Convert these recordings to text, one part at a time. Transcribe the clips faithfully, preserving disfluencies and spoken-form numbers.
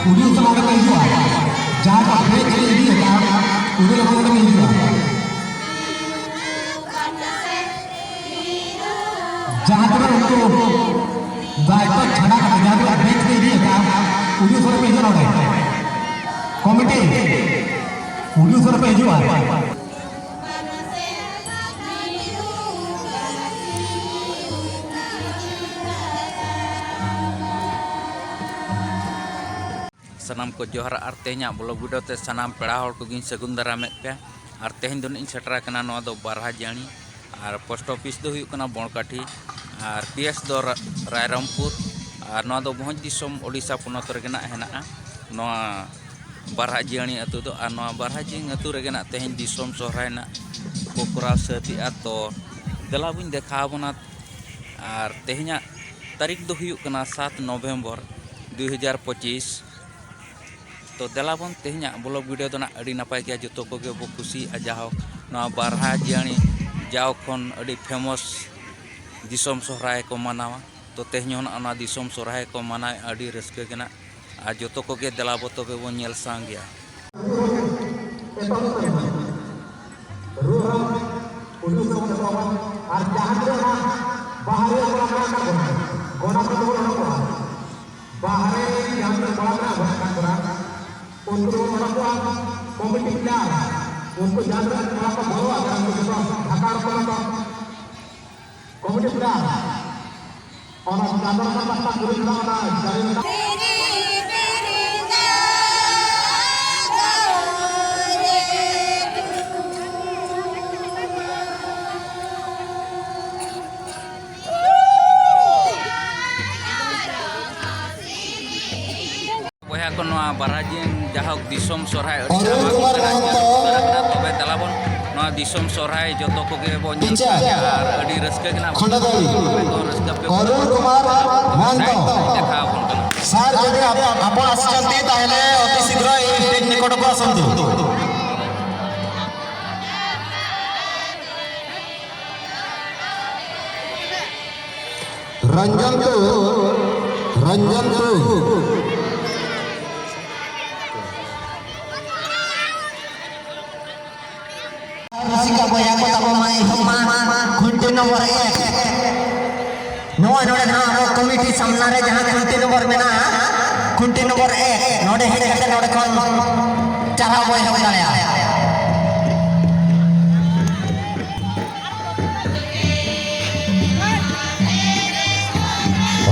ᱩᱱᱤ ᱩᱥᱟᱹᱨᱟ ᱚᱸᱰᱮ ᱠᱚ ᱦᱤᱡᱩᱜᱼᱟ᱾ ᱡᱟᱦᱟᱸᱭ ᱠᱚ ᱵᱮᱪ ᱨᱮ ᱤᱫᱤ ᱟᱠᱟᱫ, ᱩᱱᱤ ᱞᱚᱜᱚᱱ ᱚᱸᱰᱮ ᱠᱚ ᱦᱤᱡᱩᱜᱼᱟ᱾ ᱡᱟᱦᱟᱸ ᱛᱤᱱᱟᱹᱜ ᱩᱱᱠᱩ ᱫᱟᱭᱤᱛᱛᱚ ᱪᱷᱟᱰᱟ ᱠᱟᱛᱮ ᱡᱟᱦᱟᱸ ᱛᱤᱱᱟᱹᱜ ᱵᱮᱪ ᱨᱮ ᱤᱫᱤ ᱟᱠᱟᱫ, ᱩᱱᱤ ᱩᱥᱟᱹᱨᱟ ᱯᱮ ᱦᱤᱡᱩᱜᱼᱟ ᱱᱚᱰᱮ᱾ ᱠᱚᱢᱤᱴᱤ, ᱩᱱᱤ ᱩᱥᱟᱹᱨᱟ ᱯᱮ ᱦᱤᱡᱩᱜᱼᱟ᱾ ᱥᱟᱱᱟᱢ ᱠᱚ ᱡᱚᱦᱟᱨ ᱟᱨ ᱛᱮᱦᱮᱧᱟᱜ ᱵᱞᱚᱜ ᱵᱷᱤᱰᱤᱭᱳ ᱛᱮ ᱥᱟᱱᱟᱢ ᱯᱮᱲᱟ ᱦᱚᱲ ᱠᱚᱜᱮᱧ ᱥᱟᱹᱜᱩᱱ ᱫᱟᱨᱟᱢᱮᱫ ᱯᱮᱭᱟ᱾ ᱟᱨ ᱛᱮᱦᱮᱧ ᱫᱚ ᱱᱟᱜ ᱤᱧ ᱥᱮᱴᱮᱨ ᱟᱠᱟᱱᱟ ᱱᱚᱣᱟ ᱫᱚ ᱵᱟᱨᱦᱟ ᱡᱟᱹᱲᱤ, ᱟᱨ ᱯᱳᱥᱴ ᱚᱯᱷᱤᱥ ᱫᱚ ᱦᱩᱭᱩᱜ ᱠᱟᱱᱟ ᱵᱚᱲᱠᱟᱴᱷᱤ, ᱟᱨ ᱯᱤ ᱮᱥ ᱫᱚ ᱨᱟ-, ᱨᱟᱭᱨᱚᱝᱯᱩᱨ, ᱟᱨ ᱱᱚᱣᱟ ᱫᱚ ᱵᱷᱚᱸᱡᱽ ᱫᱤᱥᱚᱢ ᱳᱰᱤᱥᱟ ᱯᱚᱱᱚᱛ ᱨᱮᱜᱮ ᱱᱟᱜ ᱦᱮᱱᱟᱜᱼᱟ ᱱᱚᱣᱟ ᱵᱟᱨᱦᱟ ᱡᱤᱭᱟᱹᱲᱤ ᱟᱹᱛᱩ ᱫᱚ᱾ ᱟᱨ ᱱᱚᱣᱟ ᱵᱟᱨᱦᱟ ᱡᱤᱭᱟᱹᱲᱤ ᱟᱹᱛᱩ ᱨᱮᱜᱮ ᱱᱟᱜ ᱛᱮᱦᱮᱧ ᱫᱤᱥᱚᱢ ᱥᱚᱦᱨᱟᱭ ᱱᱟᱜ ᱠᱚ ᱠᱚᱨᱟᱣ ᱥᱟᱹᱛ ᱮᱜᱼᱟ᱾ ᱛᱚ ᱫᱮᱞᱟ ᱵᱚᱱ ᱫᱮᱠᱷᱟᱣ ᱟᱵᱚᱱᱟ᱾ ᱟᱨ ᱛᱮᱦᱮᱧᱟᱜ ᱛᱟᱹᱨᱤᱠᱷ ᱫᱚ ᱦᱩᱭᱩᱜ ᱠᱟᱱᱟ ᱥᱟᱛ ᱱᱚᱵᱷᱮᱢᱵᱚᱨ ᱫᱩ ᱦᱟᱡᱟᱨ ᱯᱚᱸᱪᱤᱥ᱾ ᱛᱚ ᱫᱮᱞᱟ ᱵᱚᱱ ᱛᱮᱦᱮᱧᱟᱜ ᱵᱞᱚᱜ ᱵᱷᱤᱰᱤᱭᱳ ᱫᱚ ᱱᱟᱜ ᱟᱹᱰᱤ ᱱᱟᱯᱟᱭ ᱜᱮᱭᱟ, ᱡᱚᱛᱚ ᱠᱚᱜᱮ ᱵᱚ ᱠᱩᱥᱤᱭᱟᱜᱼᱟ᱾ ᱡᱟᱦᱳᱠ, ᱱᱚᱣᱟ ᱵᱟᱨᱦᱟ ᱡᱤᱭᱟᱹᱲᱤ ᱡᱟᱣ ᱠᱷᱚᱱ ᱟᱹᱰᱤ ᱯᱷᱮᱢᱚᱥ ᱫᱤᱥᱚᱢ ᱥᱚᱦᱨᱟᱭ ᱠᱚ ᱢᱟᱱᱟᱣᱟ᱾ ᱛᱚ ᱛᱮᱦᱮᱧ ᱦᱚᱸ ᱱᱚᱜᱼᱚ ᱱᱚᱣᱟ ᱫᱤᱥᱚᱢ ᱥᱚᱦᱨᱟᱭ ᱠᱚ ᱢᱟᱱᱟᱣᱮᱫᱼᱟ, ᱟᱹᱰᱤ ᱨᱟᱹᱥᱠᱟᱹ ᱜᱮ ᱱᱟᱜ᱾ ᱟᱨ ᱡᱚᱛᱚ ᱠᱚᱜᱮ ᱫᱮᱞᱟ ᱵᱚ ᱛᱚᱵᱮ ᱵᱚᱱ ᱧᱮᱞ ᱥᱟᱝᱜᱮᱭᱟ᱾ ᱨᱩ ᱦᱚᱸ ᱩᱰᱩᱠ ᱥᱟᱶ ᱛᱮᱠᱚ ᱟᱨ ᱡᱟᱦᱟᱸ ᱛᱤᱱᱟᱹᱜ ᱚᱱᱟ ᱵᱟᱦᱟ ᱨᱮᱭᱟᱜ ᱠᱚᱲᱟ ᱢᱮᱱᱟᱜ ᱟᱠᱟᱫ ᱵᱚᱱᱟ, ᱜᱚᱰᱟ ᱠᱷᱚᱱ ᱵᱚᱱ ᱚᱰᱚᱠᱚᱜᱼᱟ᱾ ᱵᱟᱦᱟ ᱨᱮ ᱡᱟᱦᱟᱸ ᱛᱤᱱᱟᱹᱜ ᱠᱚᱲᱟ ᱢᱮᱱᱟᱜ ᱵᱚᱱᱟ, ᱢᱮᱱᱟᱜ ᱵᱚᱱᱟ, ᱩᱱᱠᱩ ᱫᱚᱵᱚᱱ ᱚᱰᱚᱠᱚᱜᱼᱟ᱾ ᱠᱚᱢᱤᱴᱤ ᱯᱞᱮᱭᱟᱨ, ᱩᱱᱠᱩ ᱡᱟᱦᱟᱸ ᱛᱤᱱᱟᱹᱜ ᱠᱚᱲᱟ ᱠᱚ ᱵᱚᱞᱚ ᱟᱠᱟᱱᱟ, ᱩᱱᱠᱩ ᱡᱚᱛᱚ ᱰᱷᱟᱠᱟ ᱚᱰᱚᱠ ᱠᱚ᱾ ᱠᱚᱢᱤᱴᱤ ᱯᱞᱮᱭᱟᱨ, ᱚᱱᱟ ᱪᱟᱸᱫᱚ ᱨᱟᱠᱟᱵ ᱯᱟᱥᱴᱟ ᱠᱩᱲᱤ ᱠᱚᱲᱟ ᱚᱱᱟ ᱡᱟᱹᱨᱤ ᱨᱟᱠᱟᱵ᱾ ᱵᱚᱭᱦᱟ ᱠᱚ, ᱱᱚᱣᱟ ᱵᱟᱨᱦᱟ ᱡᱤᱭᱟᱹᱲᱤ ᱡᱟᱦᱳᱠ ᱫᱤᱥᱚᱢ ᱥᱚᱨᱦᱟᱭ ᱟᱹᱰᱤ ᱚᱨᱩᱬ ᱥᱟᱨᱦᱟᱣ ᱠᱩᱢᱟᱨ ᱠᱟᱱᱟ᱾ ᱢᱚᱦᱚᱱᱛᱚ᱾ ᱛᱚᱵᱮ ᱫᱮᱞᱟ ᱵᱚᱱ ᱱᱚᱣᱟ ᱫᱤᱥᱚᱢ ᱥᱚᱨᱦᱟᱭ ᱡᱚᱛᱚ ᱠᱚᱜᱮ ᱵᱚᱱ ᱧᱮᱞ ᱴᱤᱪᱟᱨ᱾ ᱥᱟᱸᱜᱮᱭᱟ ᱟᱨ ᱟᱹᱰᱤ ᱨᱟᱹᱥᱠᱟᱹ ᱜᱮ ᱱᱟᱜ ᱠᱷᱚᱸᱰᱚᱫᱟᱲᱤ᱾ ᱚᱨᱩᱬ ᱠᱩᱢᱟᱨ ᱢᱚᱦᱚᱱᱛᱚ᱾ ᱫᱮᱠᱷᱟᱣ ᱟᱵᱚᱱ ᱠᱟᱱᱟ᱾ ସାର୍, ଯଦି ଆପ-, ଆପଣ ଆସିଛନ୍ତି, ତାହେଲେ ଅତି ଶୀଘ୍ର ଏହି ଷ୍ଟେଜ୍ ନିକଟକୁ ଆସନ୍ତୁ। Ranjan two, Ranjan two. ᱵᱚᱭᱦᱟ ᱠᱚ ᱛᱟᱵᱚ ᱢᱟ, ᱮᱦᱚᱵ ᱢᱟ ᱠᱷᱩᱱᱴᱤ ᱱᱚᱢᱵᱚᱨ ᱮᱠ᱾ ᱱᱚᱜᱼᱚᱭ ᱱᱚᱰᱮ ᱱᱟᱦᱟᱜ ᱟᱵᱚ ᱠᱚᱢᱤᱴᱤ ᱥᱟᱢᱱᱟ ᱨᱮ ᱡᱟᱦᱟᱸ ᱠᱷᱩᱱᱴᱤ ᱱᱚᱢᱵᱚᱨ ᱢᱮᱱᱟᱜᱼᱟ, ᱠᱷᱩᱱᱴᱤ ᱱᱚᱢᱵᱚᱨ ᱮᱠ, ᱱᱚᱰᱮ ᱦᱮᱡ ᱠᱟᱛᱮ ᱱᱚᱰᱮ ᱠᱷᱚᱱ ᱪᱟᱨᱦᱟᱣ ᱵᱚ ᱮᱦᱚᱵ ᱫᱟᱲᱮᱭᱟᱜᱼᱟ᱾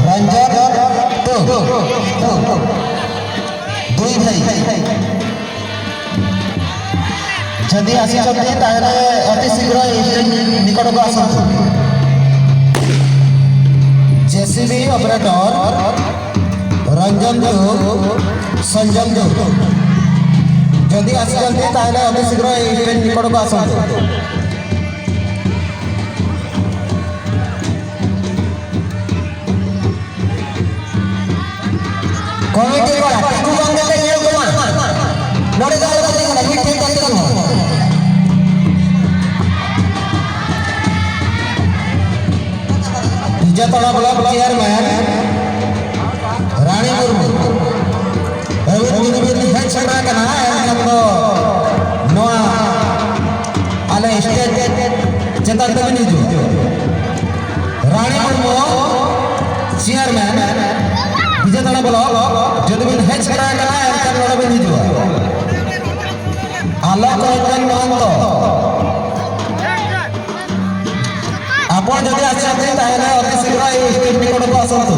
ରଞ୍ଜନ ଟୁ, ଟୁ, ଟୁ, ଦୁଇ ଭାଇ। ଯଦି ଆସିଛନ୍ତି ତାହେଲେ ଅତି ଶୀଘ୍ର ଏହି ଷ୍ଟ୍ରିଟ୍ ନିକଟକୁ ଆସନ୍ତୁ। JCB operator Ranjan two, Sanjan two, ଯଦି ଆସିଛନ୍ତି ତାହେଲେ ଅତି ଶୀଘ୍ର ଏହି ଷ୍ଟ୍ରିଟ୍ ନିକଟକୁ ଆସନ୍ତୁ। ᱠᱚᱢᱤᱴᱤ ᱠᱚᱲᱟ, ᱛᱤᱸᱜᱩ ᱵᱟᱝ ᱠᱟᱛᱮ ᱧᱮᱞ ᱠᱚᱢᱟ᱾ ᱱᱚᱰᱮ ᱫᱚ ᱟᱞᱚ ᱠᱚ ᱛᱤᱸᱜᱩᱱᱟ, ᱢᱤᱫ ᱴᱷᱮᱱ ᱠᱚ ᱛᱤᱸᱜᱩᱱᱟ᱾ ᱵᱤᱡᱮᱛᱟᱲᱟ ᱵᱞᱚᱠ ᱪᱮᱭᱟᱨᱢᱮᱱ ᱨᱟᱱᱤ ᱢᱩᱨᱢᱩ, ᱟᱹᱵᱤᱱ ᱡᱩᱫᱤ ᱵᱤᱱ ᱦᱮᱡ ᱥᱮᱴᱮᱨ ᱟᱠᱟᱱᱟ, ᱮᱱᱠᱷᱟᱱ ᱫᱚ ᱱᱚᱣᱟ ᱟᱞᱮ ᱥᱴᱮᱡᱽ ᱪᱮᱛᱟᱱ ᱛᱮᱵᱤᱱ ᱦᱤᱡᱩᱜᱼᱟ᱾ ᱨᱟᱱᱤ ᱢᱩᱨᱢᱩ, ᱪᱮᱭᱟᱨᱢᱮᱱ, ᱵᱤᱡᱮᱛᱟᱲᱟ ᱵᱞᱚᱠ, ᱡᱩᱫᱤ ᱵᱤᱱ ᱦᱮᱡ ᱥᱮᱴᱮᱨ ᱟᱠᱟᱱᱟ, ᱮᱱᱠᱷᱟᱱ ᱱᱚᱰᱮ ᱵᱤᱱ ᱦᱤᱡᱩᱜᱼᱟ᱾ ᱟᱞᱚᱠ ᱨᱚᱧᱡᱚᱱ ᱢᱚᱦᱚᱱᱛᱚ, ଆପଣ ଯଦି ଆସିଛନ୍ତି, ତାହେଲେ ଅତି ଶୀଘ୍ର ଏହି ଷ୍ଟେଜ୍ ନିକଟକୁ ଆସନ୍ତୁ।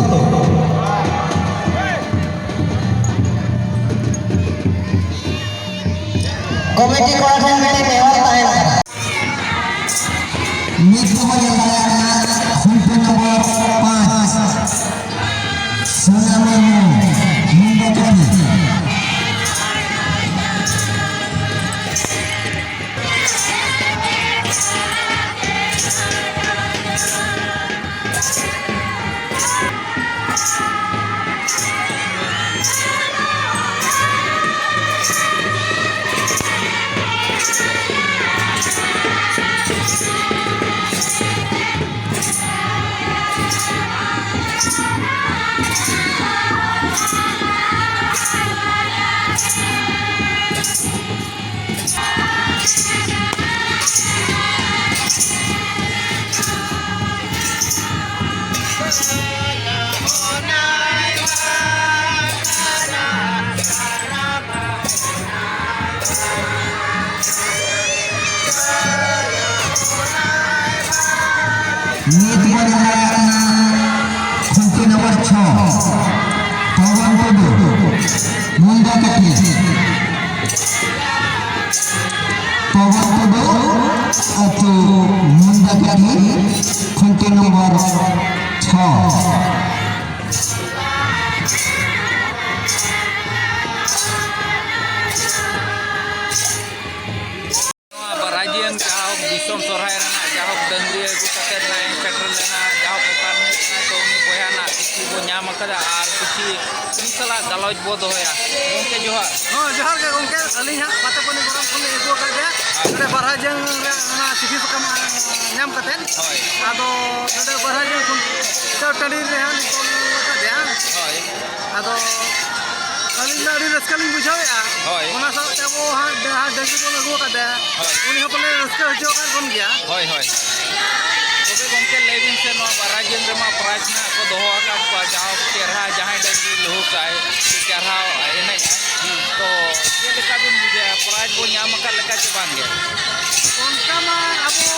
ᱠᱚᱢᱤᱴᱤ ᱠᱚᱲᱟ ᱴᱷᱮᱱ ᱢᱤᱫᱴᱤᱡ ᱱᱮᱦᱚᱨ ᱛᱟᱦᱮᱱ ᱠᱟᱱᱟ᱾ ᱱᱤᱛ ᱫᱚᱵᱚ ᱧᱮᱞ ᱫᱟᱲᱮᱭᱟᱜ ᱠᱟᱱᱟ ᱠᱷᱩᱱᱴᱤ ᱱᱚᱢᱵᱚᱨ ᱯᱟᱸᱪ, ᱥᱳᱱᱟ ᱢᱩᱨᱢᱩ, ᱢᱩᱱᱰᱟᱹ ᱠᱟᱹᱯᱤ᱾ ᱯᱚᱵᱚᱱ ᱴᱩᱰᱩ, ᱟᱹᱛᱩ ᱢᱩᱱᱰᱟᱠᱟᱴᱤ, ᱠᱷᱩᱱᱴᱤ ᱱᱚᱢᱵᱚᱨ ᱪᱷᱚ᱾ ᱱᱚᱣᱟ ᱵᱟᱨᱟᱡᱤᱭᱟᱱ ᱡᱟᱦᱳᱠ ᱫᱤᱥᱚᱢ ᱥᱚᱨᱦᱟᱭ ᱨᱮᱱᱟᱜ ᱡᱟᱦᱳᱠ ᱰᱟᱹᱝᱨᱤ ᱟᱹᱜᱩ ᱠᱟᱛᱮ ᱱᱟᱭ ᱥᱮᱴᱮᱨ ᱞᱮᱱᱟ, ᱡᱟᱦᱳᱠ ᱚᱠᱟ ᱨᱤᱱᱤᱡ ᱠᱟᱱᱟᱭ ᱛᱚ ᱩᱱᱤ ᱵᱚᱭᱦᱟ ᱨᱮᱱᱟᱜ ᱪᱤᱴᱷᱤ ᱵᱚ ᱧᱟᱢ ᱟᱠᱟᱫᱟ ᱟᱨ ᱠᱤᱪᱷᱩ ᱩᱱᱤ ᱥᱟᱞᱟᱜ ᱜᱟᱞᱚᱪ ᱵᱚ ᱫᱚᱦᱚᱭᱟ᱾ ᱜᱚᱢᱠᱮ ᱡᱚᱦᱟᱨ᱾ ᱦᱚᱸ, ᱡᱚᱦᱟᱨ ᱜᱮ ᱜᱚᱢᱠᱮ, ᱟᱹᱞᱤᱧ ᱦᱟᱸᱜ ᱯᱟᱛᱮᱯᱟᱹᱱᱤ ᱜᱚᱨᱟᱢ ᱠᱷᱚᱱ ᱞᱤᱧ ᱟᱹᱜᱩ ᱟᱠᱟᱫ ᱜᱮᱭᱟ᱾ ᱟᱪᱪᱷᱟ᱾ ᱱᱚᱰᱮ ᱵᱟᱨᱦᱟᱡᱟᱝ ᱨᱮ ᱚᱱᱟ ᱪᱤᱴᱷᱤ ᱥᱟᱠᱟᱢ ᱧᱟᱢ ᱠᱟᱛᱮ, ᱦᱳᱭ᱾ ᱟᱫᱚ ᱱᱚᱰᱮ ᱵᱟᱨᱦᱟᱡᱟᱝ ᱠᱷᱩᱱᱴᱟᱹᱣ ᱴᱟᱺᱰᱤ ᱨᱮ ᱦᱟᱸᱜ ᱞᱤᱧ ᱛᱚᱞ ᱟᱠᱟᱫᱮᱭᱟ᱾ ᱦᱳᱭ᱾ ᱟᱫᱚ ᱟᱹᱞᱤᱧ ᱫᱚ ᱟᱹᱰᱤ ᱨᱟᱹᱥᱠᱟᱹ ᱞᱤᱧ ᱵᱩᱡᱷᱟᱹᱣᱮᱫᱼᱟ᱾ ᱦᱳᱭ᱾ ᱚᱱᱟ ᱥᱟᱶᱛᱮ ᱟᱵᱚ ᱦᱟᱸᱜ ᱡᱟᱦᱟᱸ ᱰᱟᱹᱝᱨᱤ ᱵᱚᱱ ᱟᱹᱜᱩ ᱟᱠᱟᱫᱟ, ᱦᱳᱭ᱾ ᱩᱱᱤ ᱦᱚᱸ ᱯᱟᱞᱮ ᱨᱟᱹᱥᱠᱟᱹ ᱦᱚᱪᱚ ᱟᱠᱟᱫ ᱵᱚᱱ ᱜᱮᱭᱟ᱾ ᱦᱳᱭ, ᱦᱳᱭ᱾ ᱛᱚᱵᱮ ᱜᱚᱢᱠᱮ, ᱞᱟᱹᱭ ᱵᱤᱱ ᱥᱮ, ᱱᱚᱣᱟ ᱵᱟᱨᱟᱡᱤᱝ ᱨᱮᱢᱟ ᱯᱨᱟᱭᱤᱡᱽ ᱱᱟᱦᱟᱜ ᱠᱚ ᱫᱚᱦᱚ ᱟᱠᱟᱫ ᱠᱚᱣᱟ, ᱡᱟᱦᱟᱸ ᱪᱮᱨᱦᱟ, ᱡᱟᱦᱟᱸᱭ ᱰᱟᱹᱝᱨᱤ ᱞᱩᱦᱩᱠᱟᱭ, ᱪᱮᱨᱦᱟ ᱮᱱᱮᱡ ᱟᱭ, ᱛᱚ ᱪᱮᱫ ᱞᱮᱠᱟ ᱵᱤᱱ ᱵᱩᱡᱷᱟᱹᱣᱟ, ᱯᱨᱟᱭᱤᱡᱽ ᱵᱚᱱ ᱧᱟᱢ ᱟᱠᱟᱫ ᱞᱮᱠᱟ ᱪᱮ ᱵᱟᱝ ᱜᱮ? ᱚᱱᱠᱟ ᱢᱟ ᱟᱵᱚ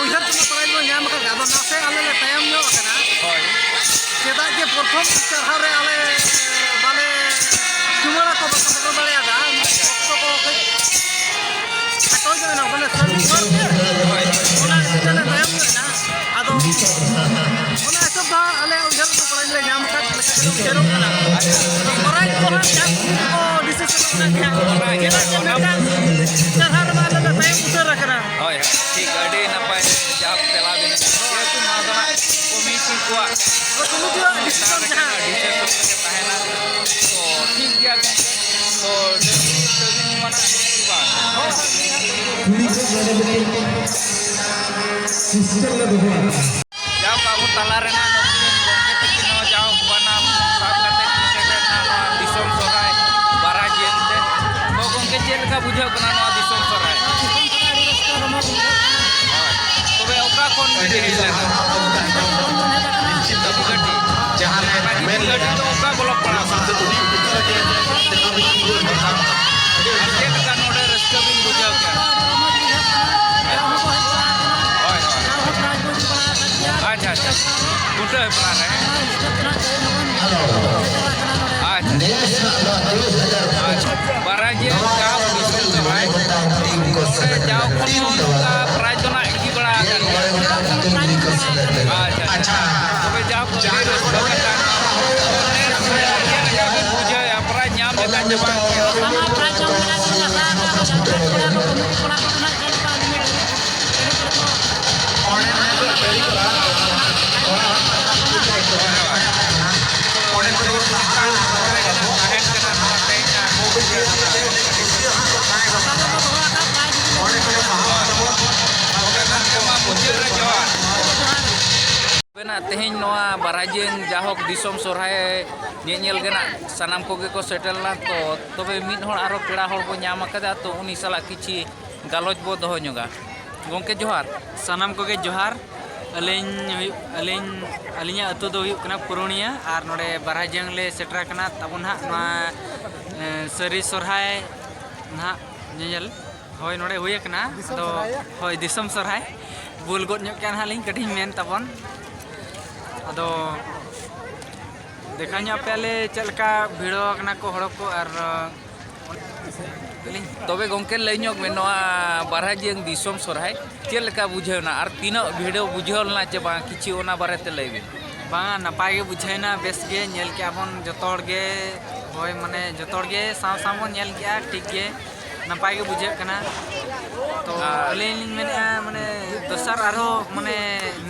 ᱩᱭᱦᱟᱹᱨ ᱛᱮᱢᱟ ᱯᱨᱟᱭᱤᱡᱽ ᱵᱚᱱ ᱧᱟᱢ ᱟᱠᱟᱫ ᱜᱮ, ᱟᱫᱚ ᱱᱟᱥᱮ ᱟᱞᱮ ᱞᱮ ᱛᱟᱭᱚᱢ ᱧᱚᱜ ᱟᱠᱟᱱᱟ᱾ ᱦᱳᱭ᱾ ᱪᱮᱫᱟᱜ ᱡᱮ ᱯᱨᱚᱛᱷᱚᱢ ᱪᱟᱨᱦᱟᱣ ᱨᱮ ᱟᱞᱮ ᱵᱟᱞᱮ ᱪᱩᱢᱟᱹᱲᱟ ᱠᱚ ᱵᱟᱠᱚ ᱥᱮᱴᱮᱨ ᱫᱟᱲᱮᱭᱟᱫᱟ, ᱚᱠᱛᱚ ᱠᱚ ᱠᱟᱹᱡ ᱠᱷᱟᱴᱚ ᱧᱚᱜ ᱮᱱᱟ, ᱢᱟᱱᱮ ᱥᱟᱹᱨᱫᱤ ᱦᱚᱲ ᱛᱮ ᱚᱱᱟ ᱤᱭᱟᱹ ᱛᱮᱞᱮ ᱛᱟᱭᱚᱢ ᱧᱚᱜ ᱮᱱᱟ᱾ ᱟᱫᱚ ᱚᱱᱟ ᱦᱤᱥᱟᱹᱵ ᱫᱚ ᱟᱞᱮ ᱩᱭᱦᱟᱹᱨ ᱫᱚ ᱯᱨᱟᱭᱤᱡᱽ ᱞᱮ ᱧᱟᱢ ᱟᱠᱟᱫ ᱞᱮᱠᱟ ᱜᱮᱞᱮ ᱩᱭᱦᱟᱹᱨᱚᱜ ᱠᱟᱱᱟ᱾ ᱯᱨᱟᱭᱤᱡᱽ ᱠᱚ ᱦᱟᱸᱜ ᱡᱟᱦᱟᱸ ᱠᱚ ᱰᱤᱥᱤᱥᱚᱱ ᱚᱱᱟ ᱜᱮ ᱦᱟᱸᱜ᱾ ᱪᱮᱫᱟᱜ ᱡᱮ ᱢᱤᱫᱴᱟᱝ ᱪᱟᱨᱦᱟᱣ ᱨᱮᱢᱟ ᱟᱞᱮ ᱞᱮ ᱛᱟᱭᱚᱢ ᱩᱛᱟᱹᱨ ᱟᱠᱟᱱᱟ᱾ ᱦᱳᱭ, ᱦᱳᱭ, ᱴᱷᱤᱠ, ᱟᱹᱰᱤ ᱱᱟᱯᱟᱭ ᱡᱟᱦᱟᱸ ᱛᱮᱞᱟ ᱵᱤᱱ ᱮᱢ ᱠᱮᱫᱟ᱾ ᱡᱮᱦᱮᱛᱩ ᱱᱚᱣᱟ ᱫᱚ ᱦᱟᱸᱜ ᱠᱚᱢᱤᱴᱤ ᱠᱚᱣᱟᱜ ᱦᱳᱭ, ᱠᱚᱢᱤᱴᱤ ᱨᱮᱱᱟᱜ ᱰᱤᱥᱤᱥᱚᱱ ᱡᱟᱦᱟᱸ᱾ ᱰᱤᱥᱤᱥᱚᱱ ᱨᱮᱜᱮ ᱛᱟᱦᱮᱱᱟ᱾ ᱛᱚ ᱴᱷᱤᱠ ᱜᱮᱭᱟ ᱜᱚᱢᱠᱮ, ᱛᱚ ᱰᱟᱹᱝᱨᱤ ᱛᱟᱹᱵᱤᱱ ᱢᱟᱱᱟ ᱥᱮ ᱵᱟᱝ? ᱠᱩᱲᱤ ᱠᱚ ᱱᱚᱰᱮ ᱢᱤᱫᱴᱤᱡ ᱥᱤᱥᱴᱮᱢ ᱞᱮ ᱫᱚᱦᱚ ᱟᱠᱟᱫᱼᱟ᱾ ᱡᱟᱣ ᱟᱵᱚ ᱛᱟᱞᱟ ᱨᱮᱱᱟᱜ ᱱᱩᱠᱤᱱ ᱜᱚᱢᱠᱮ ᱛᱟᱹᱠᱤᱱ ᱦᱚᱸ ᱡᱟᱣ ᱵᱟᱱᱟᱢ ᱥᱟᱵ ᱠᱟᱛᱮ ᱠᱤᱱ ᱥᱮᱴᱮᱨ ᱮᱱᱟ ᱱᱚᱣᱟ ᱫᱤᱥᱚᱢ ᱥᱚᱨᱦᱟᱭ ᱵᱟᱨᱟᱡᱤᱭᱟᱹ ᱛᱮ᱾ ᱛᱚ ᱜᱚᱢᱠᱮ, ᱪᱮᱫ ᱞᱮᱠᱟ ᱵᱩᱡᱷᱟᱹᱜ ᱠᱟᱱᱟ ᱱᱚᱣᱟ ᱫᱤᱥᱚᱢ ᱥᱚᱨᱦᱟᱭ? ᱫᱤᱥᱚᱢ ᱥᱚᱨᱦᱟᱭ ᱟᱹᱰᱤ ᱨᱟᱹᱥᱠᱟᱹ ᱨᱚᱢᱚᱡᱽ ᱵᱩᱡᱷᱟᱹᱜ ᱠᱟᱱᱟ᱾ ᱦᱳᱭ᱾ ᱛᱚᱵᱮ ᱚᱠᱟ ᱠᱷᱚᱱ ᱵᱤᱱ ᱦᱮᱡ ᱞᱮᱱᱟ? ᱟᱹᱰᱤ ᱨᱟᱹᱥᱠᱟᱹ ᱨᱚᱢᱚᱡᱽ ᱵᱚᱱ ᱦᱮᱡ ᱟᱠᱟᱱᱟ᱾ ᱯᱟᱹᱠᱤ ᱜᱷᱟᱹᱴᱤ᱾ ᱯᱟᱹᱠᱤ ᱜᱷᱟᱹᱴᱤ ᱫᱚ ᱚᱠᱟ ᱵᱞᱚᱠ ᱯᱟᱲᱟᱜ ᱠᱟᱱᱟ? ᱟᱨ ᱪᱮᱫ ᱞᱮᱠᱟ ᱱᱚᱰᱮ ᱨᱟᱹᱥᱠᱟᱹ ᱵᱤᱱ ᱵᱩᱡᱷᱟᱹᱣ ᱠᱮᱫᱟ? ᱟᱹᱰᱤ ᱨᱟᱹᱥᱠᱟᱹ ᱨᱚᱢᱚᱡᱽ ᱵᱩᱡᱷᱟᱹᱜ ᱠᱟᱱᱟ᱾ ᱡᱟᱣ ᱦᱚᱸᱠᱚ ᱦᱮᱡ ᱵᱟᱲᱟ ᱟᱠᱟᱱᱟ᱾ ᱦᱳᱭ, ᱦᱳᱭ᱾ ᱡᱟᱣ ᱦᱚᱸ ᱯᱨᱟᱭᱤᱡᱽ ᱵᱚᱱ ᱡᱤᱛᱟᱹᱣ ᱵᱟᱲᱟ ᱟᱠᱟᱫ ᱜᱮᱭᱟ᱾ ᱟᱪᱪᱷᱟ, ᱟᱪᱪᱷᱟ᱾ ᱠᱷᱩᱱᱴᱟᱹᱣ ᱦᱮᱯᱨᱟᱣ ᱨᱮ᱾ ᱦᱮᱸ, ᱥᱮᱴᱮᱨ ᱛᱮᱱᱟᱜ ᱛᱮ ᱱᱚᱜᱼᱚᱭ ᱟᱪᱪᱷᱟ᱾ ᱱᱮᱥ ᱦᱟᱸᱜ ᱱᱚᱣᱟ ᱛᱤᱨᱤᱥ ᱦᱟᱡᱟᱨ ᱡᱟᱣ ᱠᱷᱚᱱ ᱦᱚᱸ ᱱᱚᱝᱠᱟ ᱯᱨᱟᱭᱤᱡᱽ ᱫᱚ ᱱᱟᱜ ᱤᱫᱤ ᱵᱟᱲᱟ ᱟᱠᱟᱫ ᱜᱮᱭᱟ᱾ ᱟᱪᱪᱷᱟ, ᱟᱪᱪᱷᱟ᱾ ᱛᱚᱵᱮ ᱡᱟᱣ ᱠᱚ ᱟᱹᱰᱤ ᱨᱟᱹᱥᱠᱟᱹ ᱠᱟᱛᱷᱟ᱾ ᱱᱮᱥ ᱪᱮᱫ ᱞᱮᱠᱟ ᱵᱤᱱ ᱵᱩᱡᱷᱟᱹᱣᱮᱫᱼᱟ, ᱯᱨᱟᱭᱤᱡᱽ ᱧᱟᱢ ᱞᱮᱠᱷᱟᱱ ᱥᱮ ᱵᱟᱝ? ᱥᱟᱱᱟᱢ ᱯᱨᱟᱭᱤᱡᱽ ᱧᱟᱢ ᱞᱮᱠᱷᱟᱱ ᱜᱮ ᱟᱥᱟ ᱟᱠᱟᱫ ᱠᱚ ᱡᱷᱟᱲᱠᱷᱚᱸᱰ ᱠᱚᱲᱟ ᱠᱚ, ᱠᱚᱢᱤᱴᱤ ᱠᱚᱲᱟ ᱠᱚ ᱫᱚ ᱱᱟᱜ ᱡᱷᱟᱲᱠᱷᱚᱸᱰ ᱠᱚᱲᱟ ᱠᱚ ᱠᱚᱢᱤᱴᱤ ᱠᱚᱲᱟ ᱠᱚ ᱫᱚ ᱱᱟᱜ ᱡᱷᱟᱲᱠᱷᱚᱸᱰ ᱠᱚᱲᱟ ᱠᱚ᱾ ᱟᱵᱮᱱᱟᱜ ᱛᱮᱦᱮᱧ ᱱᱚᱣᱟ ᱵᱟᱨᱦᱟᱡᱤᱭᱟᱹᱝ ᱡᱟᱦᱳᱠ ᱫᱤᱥᱚᱢ ᱥᱚᱨᱦᱟᱭ ᱧᱮᱧᱮᱞ ᱜᱮ ᱱᱟᱜ ᱥᱟᱱᱟᱢ ᱠᱚᱜᱮ ᱠᱚ ᱥᱮᱴᱮᱨ ᱞᱮᱱᱟ᱾ ᱛᱚ ᱛᱚᱵᱮ ᱢᱤᱫ ᱦᱚᱲ ᱟᱨᱦᱚᱸ ᱯᱮᱲᱟ ᱦᱚᱲ ᱵᱚ ᱧᱟᱢ ᱟᱠᱟᱫᱟ, ᱛᱚ ᱩᱱᱤ ᱥᱟᱞᱟᱜ ᱠᱤᱪᱷᱤ ᱜᱟᱞᱚᱪ ᱵᱚ ᱫᱚᱦᱚ ᱧᱚᱜᱟ᱾ ᱜᱚᱢᱠᱮ ᱡᱚᱦᱟᱨ᱾ ᱥᱟᱱᱟᱢ ᱠᱚᱜᱮ ᱡᱚᱦᱟᱨ᱾ ᱟᱹᱞᱤᱧ ᱦᱩᱭᱩᱜ, ᱟᱹᱞᱤᱧ, ᱟᱹᱞᱤᱧᱟᱜ ᱟᱹᱛᱩ ᱫᱚ ᱦᱩᱭᱩᱜ ᱠᱟᱱᱟ ᱯᱩᱨᱩᱱᱤᱭᱟᱹ ᱟᱨ ᱱᱚᱰᱮ ᱵᱟᱨᱦᱟᱡᱤᱭᱟᱹᱝ ᱞᱮ ᱥᱮᱴᱮᱨ ᱟᱠᱟᱱᱟ ᱛᱟᱵᱚᱱ ᱦᱟᱸᱜ ᱱᱚᱣᱟ, ᱮ, ᱥᱟᱹᱨᱤ ᱥᱚᱨᱦᱟᱭ ᱱᱟᱦᱟᱜ ᱧᱮᱧᱮᱞ᱾ ᱦᱳᱭ, ᱱᱚᱰᱮ ᱦᱩᱭ ᱟᱠᱟᱱᱟ᱾ ᱫᱤᱥᱚᱢ ᱟᱫᱚ ᱥᱚᱨᱦᱟᱭ? ᱦᱳᱭ, ᱫᱤᱥᱚᱢ ᱥᱚᱨᱦᱟᱭ᱾ ᱵᱷᱩᱞ ᱜᱚᱫ ᱧᱚᱜ ᱠᱮᱜᱼᱟ ᱱᱟᱦᱟᱜ ᱞᱤᱧ, ᱠᱟᱹᱴᱤᱡ ᱢᱮᱱ ᱛᱟᱵᱚᱱ᱾ ᱟᱫᱚ ᱫᱮᱠᱷᱟ ᱧᱚᱜ ᱟᱯᱮᱭᱟᱞᱮ ᱪᱮᱫ ᱞᱮᱠᱟ ᱵᱷᱤᱲᱚ ᱟᱠᱟᱱᱟ ᱠᱚ ᱦᱚᱲ ᱠᱚ ᱟᱨ ᱛᱚᱵᱮ ᱜᱚᱢᱠᱮ, ᱞᱟᱹᱭ ᱧᱚᱜ ᱢᱮ, ᱱᱚᱣᱟ ᱵᱟᱨᱦᱟᱡᱤᱭᱟᱹᱝ ᱫᱤᱥᱚᱢ ᱥᱚᱨᱦᱟᱭ ᱪᱮᱫ ᱞᱮᱠᱟ ᱵᱩᱡᱷᱟᱹᱣ ᱮᱱᱟ ᱟᱨ ᱛᱤᱱᱟᱹᱜ ᱵᱷᱤᱲ ᱵᱩᱡᱷᱟᱹᱣ ᱞᱮᱱᱟ ᱪᱮ ᱵᱟᱝ, ᱠᱤᱪᱷᱩ ᱚᱱᱟ ᱵᱟᱨᱮᱛᱮ ᱞᱟᱹᱭ ᱵᱤᱱ᱾ ᱵᱟᱝᱟ, ᱱᱟᱯᱟᱭ ᱜᱮ ᱵᱩᱡᱷᱟᱹᱣ ᱮᱱᱟ, ᱵᱮᱥ ᱜᱮ ᱧᱮᱞ ᱠᱮᱜᱼᱟ ᱵᱚᱱ ᱡᱚᱛᱚ ᱦᱚᱲ ᱜᱮ᱾ ᱦᱳᱭ, ᱢᱟᱱᱮ ᱡᱚᱛᱚ ᱦᱚᱲ ᱜᱮ ᱥᱟᱶ ᱥᱟᱶ ᱵᱚᱱ ᱧᱮᱞ ᱠᱮᱜᱼᱟ, ᱴᱷᱤᱠ ᱜᱮ ᱱᱟᱯᱟᱭ ᱜᱮ ᱵᱩᱡᱷᱟᱹᱜ ᱠᱟᱱᱟ᱾ ᱛᱚ ᱟᱨ ᱟᱹᱞᱤᱧ ᱞᱤᱧ ᱢᱮᱱᱮᱫᱼᱟ, ᱢᱟᱱᱮ ᱫᱚᱥᱟᱨ ᱟᱨᱦᱚᱸ ᱢᱟᱱᱮ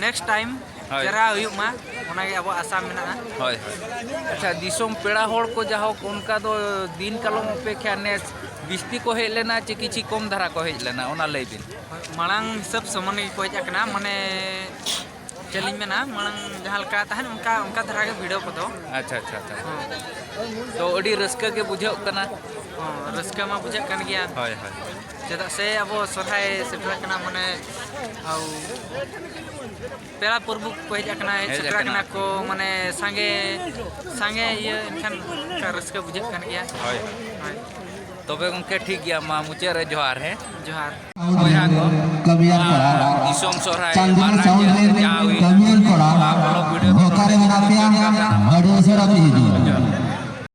next time ᱦᱳᱭ᱾ ᱪᱮᱦᱨᱟ ᱦᱩᱭᱩᱜ ᱢᱟ, ᱚᱱᱟᱜᱮ ᱟᱵᱚᱣᱟᱜ ᱟᱥᱟ ᱢᱮᱱᱟᱜᱼᱟ᱾ ᱦᱳᱭ, ᱦᱳᱭ᱾ ᱟᱪᱪᱷᱟ, ᱫᱤᱥᱚᱢ ᱯᱮᱲᱟ ᱦᱚᱲ ᱠᱚ ᱡᱟᱦᱳᱠ ᱚᱱᱠᱟ ᱫᱚ ᱫᱤᱱ ᱠᱟᱞᱚᱢ ᱚᱯᱮᱠᱷᱟ ᱱᱮᱥ ᱵᱤᱥᱛᱤ ᱠᱚ ᱦᱮᱡ ᱞᱮᱱᱟ ᱪᱮ ᱠᱤᱪᱷᱤ ᱠᱚᱢ ᱫᱷᱟᱨᱟ ᱠᱚ ᱦᱮᱡ ᱞᱮᱱᱟ, ᱚᱱᱟ ᱞᱟᱹᱭ ᱵᱤᱱ᱾ ᱢᱟᱲᱟᱝ ᱦᱤᱥᱟᱹᱵ ᱥᱚᱢᱟᱱ ᱜᱮᱠᱚ ᱦᱮᱡ ᱟᱠᱟᱱᱟ, ᱢᱟᱱᱮ ᱪᱮᱫ ᱞᱤᱧ ᱢᱮᱱᱟ, ᱢᱟᱲᱟᱝ ᱡᱟᱦᱟᱸ ᱞᱮᱠᱟ ᱛᱟᱦᱮᱱ ᱚᱱᱠᱟ, ᱚᱱᱠᱟ ᱫᱷᱟᱨᱟ ᱜᱮ ᱵᱷᱤᱲᱟᱹᱣ ᱠᱚᱫᱚ᱾ ᱟᱪᱪᱷᱟ, ᱟᱪᱪᱷᱟ, ᱟᱪᱪᱷᱟ᱾ ᱦᱚᱸ᱾ ᱛᱚ ᱟᱹᱰᱤ ᱨᱟᱹᱥᱠᱟᱹ ᱜᱮ ᱵᱩᱡᱷᱟᱹᱜ ᱠᱟᱱᱟ᱾ ᱦᱚᱸ, ᱨᱟᱹᱥᱠᱟᱹ ᱢᱟ ᱵᱩᱡᱷᱟᱹᱜ ᱠᱟᱱ ᱜᱮᱭᱟ᱾ ᱦᱳᱭ, ᱦᱳᱭ᱾ ᱪᱮᱫᱟᱜ ᱥᱮ ᱟᱵᱚ ᱥᱚᱨᱦᱟᱭ ᱥᱮᱴᱮᱨ ᱠᱟᱱᱟ, ᱢᱟᱱᱮ ᱟᱣ ᱯᱮᱲᱟ ᱯᱨᱚᱵᱷᱩ ᱠᱚ ᱦᱮᱡ ᱟᱠᱟᱱᱟ, ᱦᱮᱡ ᱦᱮᱡ ᱥᱮᱴᱮᱨ ᱟᱠᱟᱱᱟ᱾ ᱟᱠᱟᱱᱟ ᱠᱚ, ᱢᱟᱱᱮ ᱥᱟᱸᱜᱮ, ᱥᱟᱸᱜᱮ ᱤᱭᱟᱹ ᱮᱱᱠᱷᱟᱱ ᱚᱱᱠᱟ ᱨᱟᱹᱥᱠᱟᱹ ᱵᱩᱡᱷᱟᱹᱜ ᱠᱟᱱ ᱜᱮᱭᱟ᱾ ᱦᱳᱭ᱾ ᱦᱳᱭ᱾ ᱛᱚᱵᱮ ᱜᱚᱢᱠᱮ, ᱴᱷᱤᱠ ᱜᱮᱭᱟ, ᱢᱟ ᱢᱩᱪᱟᱹᱫ ᱨᱮ ᱡᱚᱦᱟᱨ, ᱦᱮᱸ᱾ ᱡᱚᱦᱟᱨ᱾ ᱵᱚᱭᱦᱟ ᱠᱚ, ᱠᱟᱹᱢᱤᱭᱟᱱ ᱱᱚᱣᱟ ᱠᱚᱲᱟ, ᱫᱤᱥᱚᱢ ᱥᱚᱨᱦᱟᱭ ᱪᱟᱸᱫᱽ ᱵᱟᱨ ᱫᱤᱥᱚᱢ ᱦᱟᱡᱟᱨ ᱨᱮᱱ ᱡᱟᱦᱟᱸ ᱦᱩᱭ ᱠᱟᱹᱢᱤᱭᱟᱱ ᱠᱚᱲᱟ, ᱱᱚᱣᱟ vlog video ᱫᱚ ᱚᱠᱟᱨᱮ ᱱᱚᱰᱮ ᱢᱮᱱᱟᱜ ᱯᱮᱭᱟ? ᱢᱩᱪᱟᱹᱫ ᱠᱟᱱᱟ᱾ ᱟᱹᱰᱤ ᱩᱥᱟᱹᱨᱟ ᱯᱮ ᱦᱤᱡᱩᱜᱼᱟ᱾